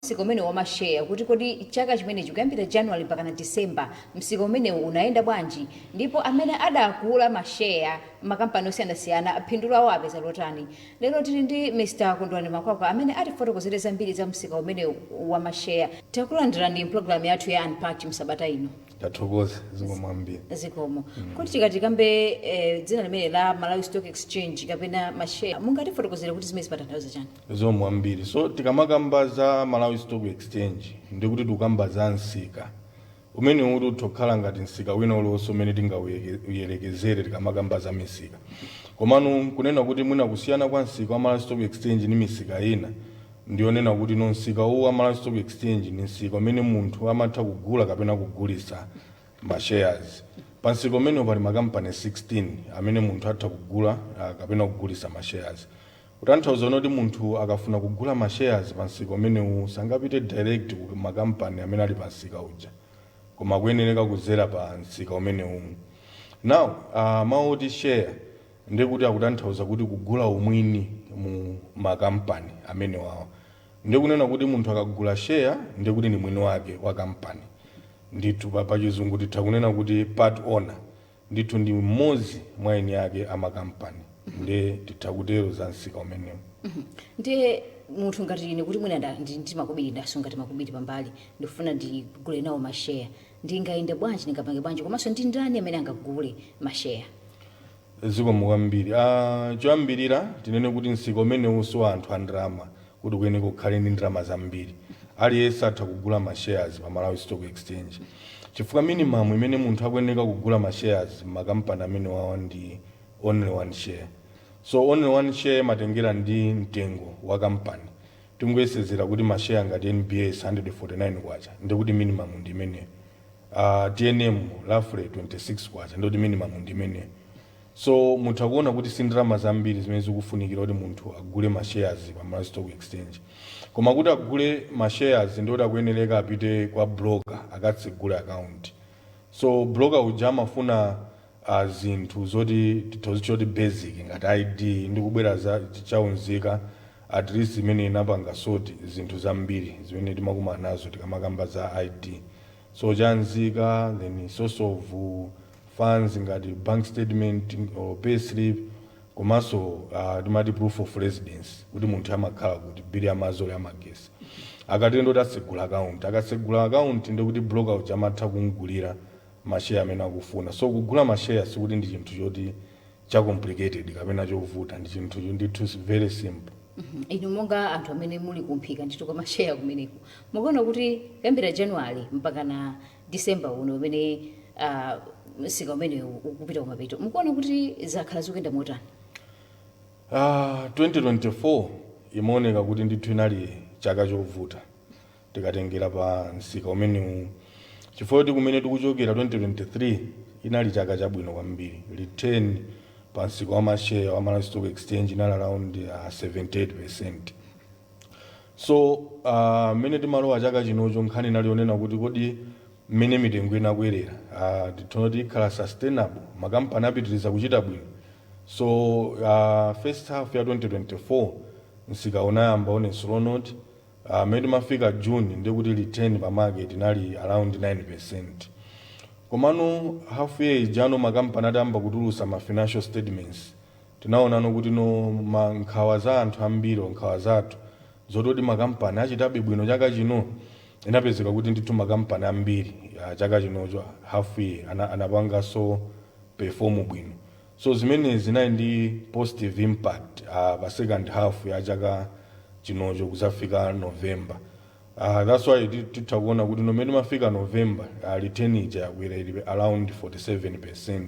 Msika umene wamasheya, kuti kodi chaka chimenechi kuyambira January mpaka na December msika umenewu unayenda bwanji, ndipo amene adagula masheya makampani osiyanasiyana phindu lawo apeza lotani? Lero tili ndi Mr Kondwani Makwakwa amene atifotokozere zambiri za msika umenewu wamasheya. Takulandirani mpulogalamu yathu ya Unpacked msabata ino. Tathokoza, zikomo kwambiri. Zikomo. Kuti tikati tikambe dzina limene la Malawi Stock Exchange kapena masheya, mungatifotokozere kuti zimene zimatanthauza chani? Zikomo kwambiri. So tikamakamba za Malawi Stock Exchange, ndikuti tikukamba za msika umene uli utokhala ngati msika wina uliwonse umene tingauyerekezere tikamakamba za misika. Komano kunena kuti mwina kusiyana kwa msika wa Malawi Stock Exchange ndi misika ina, ndionena kuti no, msika uwu wa Malawi Stock Exchange ni msika umene munthu amatha kugula kapena kugulisa ma shares. Pa msika umenewu pali makampani 16 amene munthu atha kugula kapena kugulisa ma shares, kutanthauza kuti munthu akafuna kugula ma shares pa msika umenewu sangapite direct ku makampani amene ali pa msika uja, koma kuyenereka kuzera pa msika umenewu. Now mawu oti share ndikuti akutanthauza kuti kugula umwini mu makampani amene wawa. Ndikunena kuti munthu akagula share, ndikuti ni mwini wake wa kampani ndithu. Pa chizungu titha kunena kuti part owner. Ndithu ndi mmodzi mwa eni ake amakampani. Nde titha kutero za msika umenewu. Ndiye munthu ngati ine, kuti mwina ndi makobiri, ndasunga timakobiri pambali, ndikufuna ndigule nawo masheya, ndingayende bwanji? Ndingapange bwanji? Komanso ndi ndani amene angagule masheya? Zikomo kwambiri. Choyambirira tinene kuti msika umenewu si wa anthu a ndalama, kuti kuyeneka kukhale ndi ndalama zambiri. Aliyense atha kugula ma shares pa Malawi Stock Exchange, chifukwa minimum imene munthu akuyeneka kugula ma shares makampani amene wawa ndi only one share. So only one share imatengera ndi mtengo wa kampani. Tingoyesezera kuti masheya ngati NBS 149 kwacha, ndikuti minimum ndi imeneyo. TNM roughly 26 kwacha, ndikuti minimum ndi imeneyo. So mutha kuona kuti si ndalama zambiri zimene zikufunikira kuti munthu agule ma shares pa Malawi Stock Exchange. Koma kuti agule ma shares, ndikuti akuyenereka apite kwa broker akatsegule account. So broker uja amafuna zinthu zoti tithozichoti basic ngati ID ndi kubwera za chaunzika, at least imene inapanga sort zinthu zambiri zimene timakumana nazo tikamakamba za ID. So chanzika, then source of funds ngati bank statement or pay slip, komanso timati proof of residence, kuti munthu amakhala kuti, bill ya madzi ya magesi. Akatero ndoti atsegula account. Akatsegula account, ndikuti broker uja amatha kumgulira masheya amene akufuna. So kugula masheya sikuti ndi chinthu choti cha complicated kapena chovuta, ndi chinthu ndithu very simple. Inu monga anthu amene muli kumphika ndithu kwa masheya kumeneko, mukuona kuti kuyambira January mpaka na December uno umene msika umene ukupita kumapeto, mukuona kuti zakhala zikuyenda motani? 2024 imaoneka kuti ndithu inali chaka chovuta tikatengera pa msika umenewu, chifukwa kuti kumene tikuchokera 2023 inali chaka chabwino kwambiri. Return pa msika wa masheya wa Malawi Stock Exchange inali around 78%. So mmene timalowa chaka chinocho, nkhani inali yonena kuti kodi mmene mitengo inakwerera, tithono kuti ikhala sustainable, makampani apitiriza kuchita bwino? So first half ya 2024 msika unayamba on a slow note. Mmene timafika June, ndikuti return pa market inali around 9%. Komano half year ijano, makampani atayamba kutulusa ma financial statements, tinaonano kuti no, ma nkhawa za anthu ambiri, nkhawa zathu zoti makampani achitabe bwino chaka chino, inapezeka kuti ndithu makampani ambiri chaka chinocho half year anapanganso perform bwino. So zimene zinali ndi positive impact pa second half ya chaka chinocho kuzafika November. That's why titha kuona kuti nomene mafika November, return ija yakwera, ili around 47%,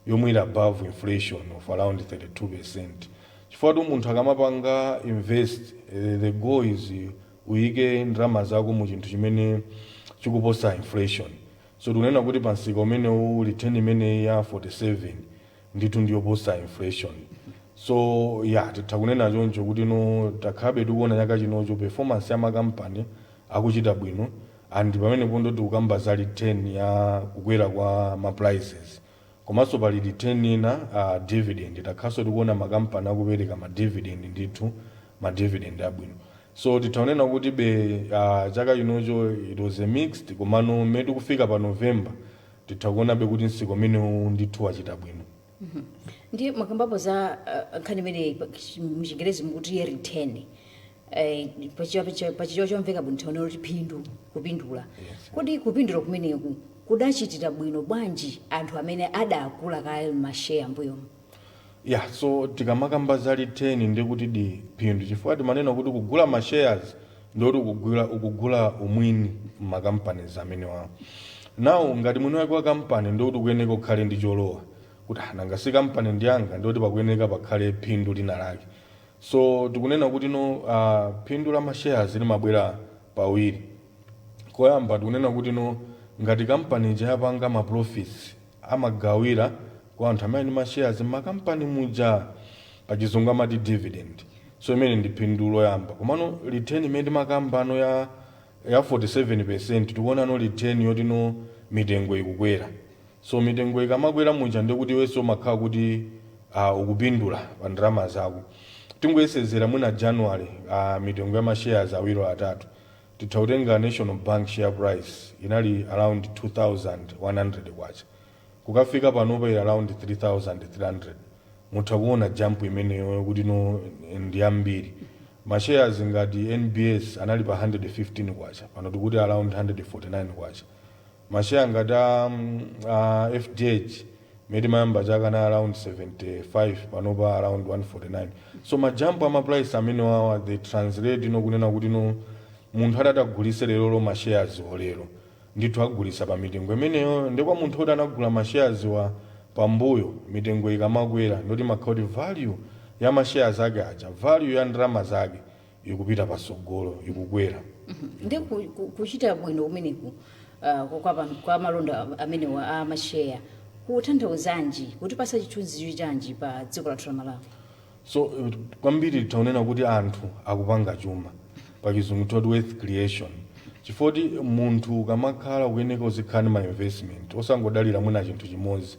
yomwe ili above inflation of around 32%, chifukwa tu munthu akamapanga invest, the goal is uyike ndalama zako mu chinthu chimene chikuposa inflation. So tikunena kuti pa msika umenewu return imeneyi ya 47 ndithu ndiyoposa inflation. So yeah, titha kunena choncho kuti no, takhabe tikuona chaka chinocho performance ya makampani akuchita bwino, and pamenepo ndo tikukamba za return ya kukwera kwa ma prices. Komanso pali return ina, dividend. Takhaso tikuona makampani akupereka ma dividend, ndithu ma dividend abwino. So So titaonena kuti be chaka chinocho it was a mixed, komano mmene tikufika pa November tithakuonabe kuti msika umenewu ndithu wachita bwino. Ndiye mwakambapo za nkhani imene mchingerezi mukuti return, pachichewa chomveka bwino tione kuti phindu, kupindula. Kodi kupindula kumeneku kudachitira bwino bwanji anthu amene adagula kale masheya mbuyomu? Yeah, so tikamakamba za return ndikuti di phindu, chifukwa timanena kuti kugula ma shares ndoti ukugula umwini makampanies amene wawo. Now ngati mwini wake wa kampani, ndikuti kuyeneka ukhale ndi cholowa kuti, "Ah, nanga si kampani ndiyanga?" Ndikuti pakuyeneka pakhale phindu lina lake. So tikunena kuti no, phindu la ma shares limabwera pawiri. Koyamba tikunena kuti no, ngati kampani ija yapanga ma profits, amagawira kwa anthu amene ndi ma shares makampani muja, pachizungu amati dividend. So imene ndi phindu loyamba. Komano return imene timakambano ya 47, tikuona no return yoti no, mitengo ikukwera. So mitengo ikamakwera muja, ndikuti iwenso umakhala kuti ukupindula pa ndalama zako. Tingoyesezera mwina January, mitengo ya ma shares awiri atatu, titha kutenga National Bank share price inali around 2100 kwacha, kukafika panopa ili around 3300. Mutha kuona jump imeneyo kuti no, ndi yambiri. Mashares ngati NBS anali pa 115 kwacha, pano tikuti around 149 kwacha. Masheya ngati a FDH, meti mayamba chaka na around 75, panopa around 149. So ma jump ama price amene wawa, they translate ino kunena kuti no, munthu adati agulise lerolo ma shares olero, ndithu agulisa pa mitengo imeneyo. Ndikwa munthu oti anagula ma shares wa pambuyo, mitengo ikamakwera, ndoti makhala kuti value ya ma shares ake aja, value ya ndalama zake ikupita pasogolo, ikukwera. Ndi kuchita bwino kumeneku kwa malonda amenewa a masheya kutanthauzanji, kuti pasa chithunzi chanji pa dziko lathu la Malawi? So kwambiri taonena kuti anthu akupanga chuma, pachizungu toti wealth creation, chifukwa munthu ukamakhala ukuyeneka uzikhala ndi ma investment, osangodalira mwina chinthu chimodzi.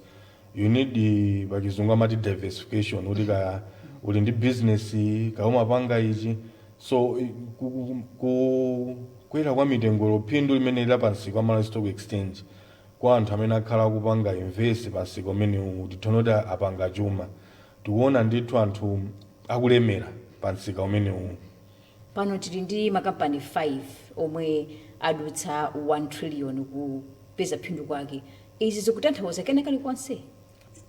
You need pachizungu amati diversification, kuti kaya uli ndi business, kaya umapanga ichi. So kukwera kwa mitengo, phindu limene lili pansi kwa Malawi Stock Exchange, kwa anthu amene akhala akupanga invest pansi umenewu, tithono kuti apanga chuma. Tikuona ndithu anthu akulemera pa msika umenewu. Pano tili ndi makampani 5 omwe adutsa 1 trillion kupeza phindu kwake. Izi zikutanthauza kena kalikonse?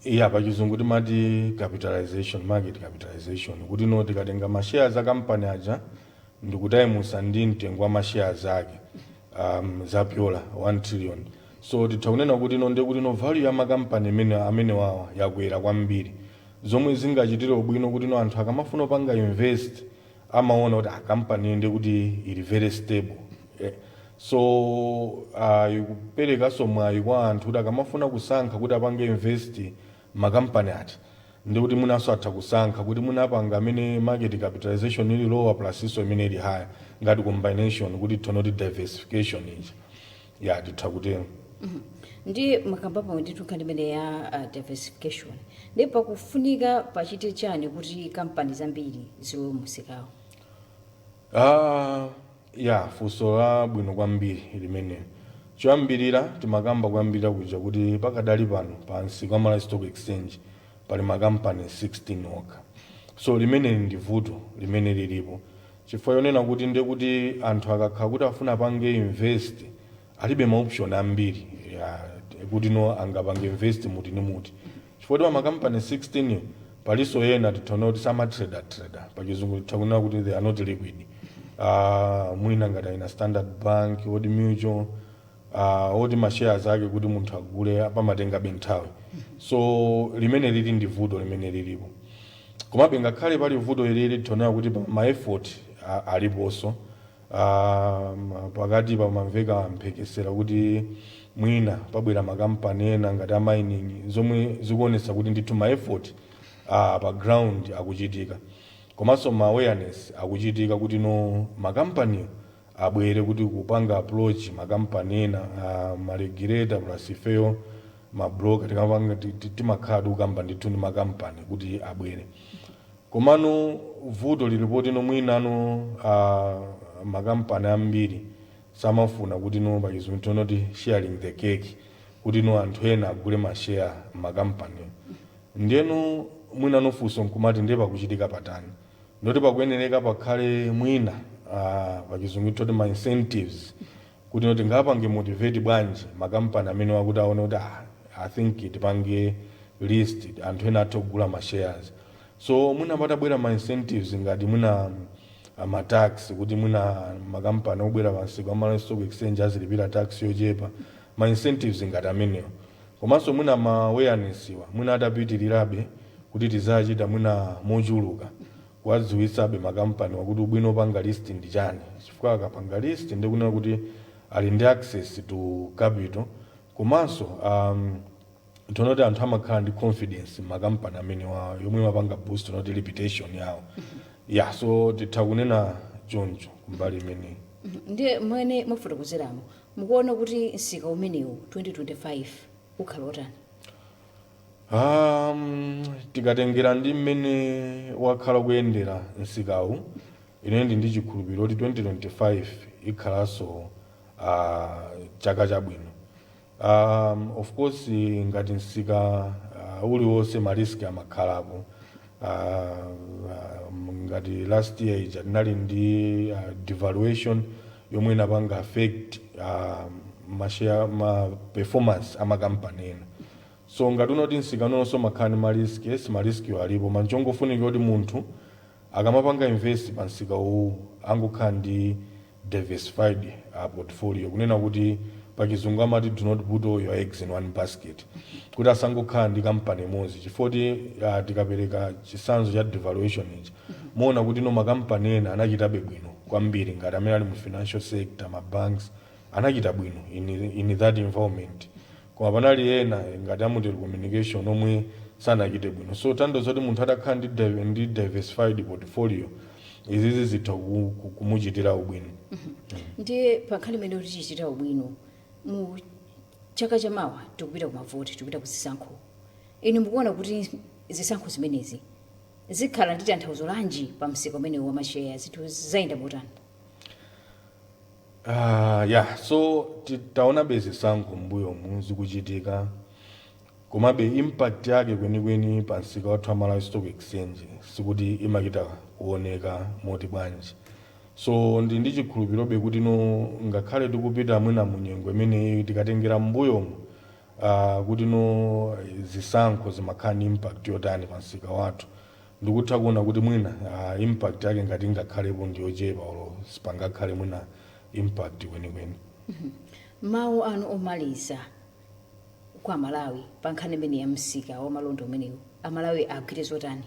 Iya, pachizungu timati capitalization, market capitalization, kuti no, tikatenga mashares a kampani aja ndikutayimusa ndi mtengo wa mashares ake, zapyola 1 trillion. So titha kunena kuti no, ndekuti no, value ya makampani amene wawa yakwera kwambiri, zomwe zingachitire ubwino kuti no, anthu akamafuna kupanga invest amaona kuti akampani ndekuti ili very stable. So ikuperekanso mwayi kwa anthu kuti akamafuna kusankha kuti apange invest makampani ati, ndikuti mwinanso atha kusankha kuti munapanga amene market capitalization ili lower plus iso imene ili higher, ngati combination, kuti tonoti diversification iji ya titha kutero. Ndi makambapo ndithu nkhani imene ya diversification. Ndi pakufunika pachite chani kuti kampani zambiri zilowe musikawo? Ah, ya, funso la bwino kwambiri limene. Choyambirira timakamba kuyambirira kuja kuti pakadali pano pa msika wa Malawi Stock Exchange pali makampani 16 okha. So limene ndi vuto limene lilipo, chifukwa yonena kuti ndiye kuti anthu akakhala kuti afuna apange invest, alibe ma option ambiri ya, kuti no, angapange invest muti ni muti, chifukwa kuti makampani 16 palinso ena tithaona kuti samatrader trader, pachizungu tithakunena kuti they are not liquid. Mwina ngati aina Standard Bank, Old Mutual, oti mashares ake kuti munthu agule pamatengabe nthawi. So limene lili ndi vuto limene lilipo. Komabe ngakhale pali vuto ilili, tithaonera kuti ma effort aliponso. Pakati pamamveka mphekesera kuti mwina pabwera makampani ena ngati a mining, zomwe zikuonetsa kuti ndithu ma effort pa ground akuchitika, komanso ma awareness akuchitika kuti no, makampaniyo abwere, kuti kupanga approach makampani ena, ma regulator plus ifeyo ma broker tikamapanga timakhala tikukamba ndithu ndi makampani kuti abwere. Komano vuto lilipoti no mwinano makampani ambiri samafuna kuti no, pachizungu tinoti sharing the cake, kuti no anthu ena agule masheya makampani. Ndiyeno mwina nofunso nkumati, ndiye pakuchitika patani? Ndoti pakuyenereka pakhale mwina pachizungu toti ma incentives, kuti noti ngapange motivate bwanji makampani amene wakuti aone kuti I think tipange list, anthu ena athe kugula ma shares. So mwina patabwera ma incentives ngati mwina ma tax, kuti mwina makampani obwera pansi kwa Malawi Stock Exchange azilipira tax yochepa, ma incentives ngati amenewo. Komanso mwina ma awareness wa mwina atapitirirabe kuti tizachita mwina mochuluka kuwadziwitsabe makampani wakuti ubwino opanga list ndi chani, chifukwa akapanga list ndikunena kuti ali ndi access to capital. Komanso tionoti anthu amakhala ndi confidence makampani amene wawo, yomwe imapanga boost noti reputation yawo. Yeah, so titha kunena choncho kumbali imeneyi. Ndiye mwene mwafotokozeramo, mukuona kuti msika umenewu 2025 ukhala otani? Tikatengera ndi mmene wakhala kuyendera msikawu, ine ndi chikhulupiriro kuti 2025 ikhalanso chaka chabwino. Of course, ngati msika uliwonse, ma risk amakhalapo. Ngati last year ija tinali ndi devaluation yomwe inapanga affect mashare, ma performance amakampani ena. So ngati unoti msika nonso makhala ndi ma risk, yes, ma risk yo alipo. Manchongofunika kuti munthu akamapanga invest pa msika uwu angokhala ndi diversified portfolio, kunena kuti pachizungu amati "Do not put all your eggs in one basket", kuti asangokhala ndi kampani imodzi, chifukwa tikapereka chitsanzo cha devaluation ichi, muona kuti no makampani ena anachitabe bwino kwambiri, ngati amene ali mu financial sector, ma banks anachita bwino in that environment, koma panali ena ngati amu telecommunication omwe sanachite bwino. So tanthauza kuti munthu atakhala ndi diversified portfolio, izizi zitha kumuchitira ubwino. Ndiye pankhani imene kuti tichitira ubwino, mu chaka chamawa tikupita kumavoti, tikupita ku zisankho. Inu mukuona kuti zisankho zimenezi zikhala ndi tanthauzo lanji pa msika umenewu wa masheya? Zinthu zayenda motani? Yeah, so taonabe zisankho mbuyomu zikuchitika, komabe impact yake kwenikweni pa msika wathu wa Malawi Stock Exchange sikuti imachita kuoneka moti bwanji. So ndi chikhulupirirobe kuti no ngakhale tikupita mwina mu nyengo imeneyi, tikatengera mbuyomu kuti no zisankho zimakhala ndi impact yotani pa msika wathu, ndikutha kuona kuti mwina impact yake ngati ingakhalepo ndiyochepa, olo sipangakhale mwina impact kwenikweni. Mawu anu omaliza kwa Malawi pa nkhani imene ya msika wa malonda umenewu, Amalawi agwire zotani?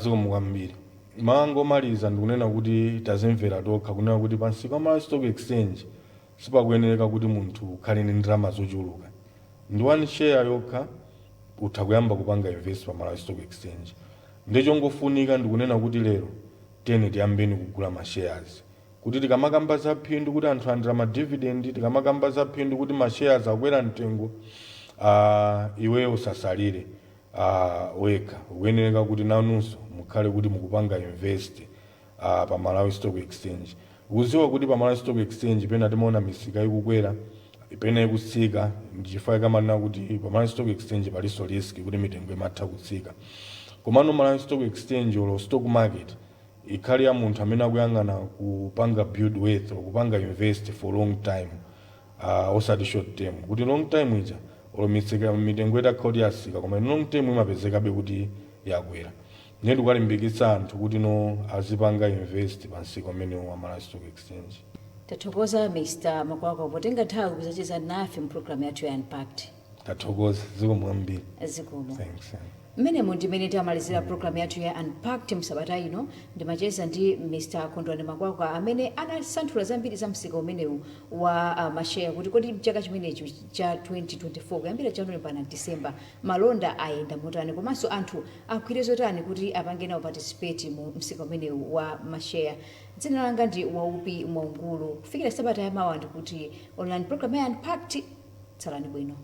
Zikomo kwambiri. Mawu omaliza ndikunena kuti tazimvera tokha kunena kuti pa msika wa Malawi Stock Exchange sipakuyenereka kuti munthu ukhale ndi ndalama zochuluka. Ndi one share yokha utha kuyamba kupanga invest pa Malawi Stock Exchange. Ndichongofunika ndikunena kuti lero tene tiyambeni kugula ma shares, kuti tikamakamba za phindu kuti anthu alandira ma dividend, tikamakamba za phindu kuti ma shares akwera mtengo, iweyo usasalire wekha. Ukuyenereka kuti nanunso mukhale kuti mukupanga invest pa Malawi Stock Exchange, ukuziwa kuti pa Malawi Stock Exchange pena timaona misika ikukwera, pena ikutsika. Ndichifukwa kamanena kuti pa Malawi Stock Exchange palinso risk kuti mitengo imatha kutsika. Komano Malawi Stock Exchange olo stock market ikhale ya munthu amene akuyang'ana kupanga build wealth or kupanga invest for long time, osati short term, kuti long time ija olo mitsika, mitengo itakhala kuti yasika, koma in long term imapezekabe kuti yakwera. Ndiye ndikukalimbikitsa anthu kuti no azipanga invest pa msika umenewu wa Malawi Stock Exchange. Tathokoza, Mr Makwakwa, potenga nthawi kuzacheza nafe mu programu yathu ya Unpacked. Tathokoza, zikomo kwambiri. Zikomo. Thanks. Mmenemo ndimene tamalizira programu yathu ya Unpacked msabata ino. Ndimacheza ndi Mr Kondwani Makwakwa amene anasanthula zambiri za msika umenewu wa masheya, kuti kodi mchaka chimenechi cha 2024 kuyambira January mpaka December malonda ayenda motani, komanso anthu agwire zotani kuti apange nawo participate mu msika umenewu wa masheya. Dzina langa ndi Waupi Mwaungulu. Kufikira sabata yamawa, ndikuti online program ya Unpacked, tsalani bwino.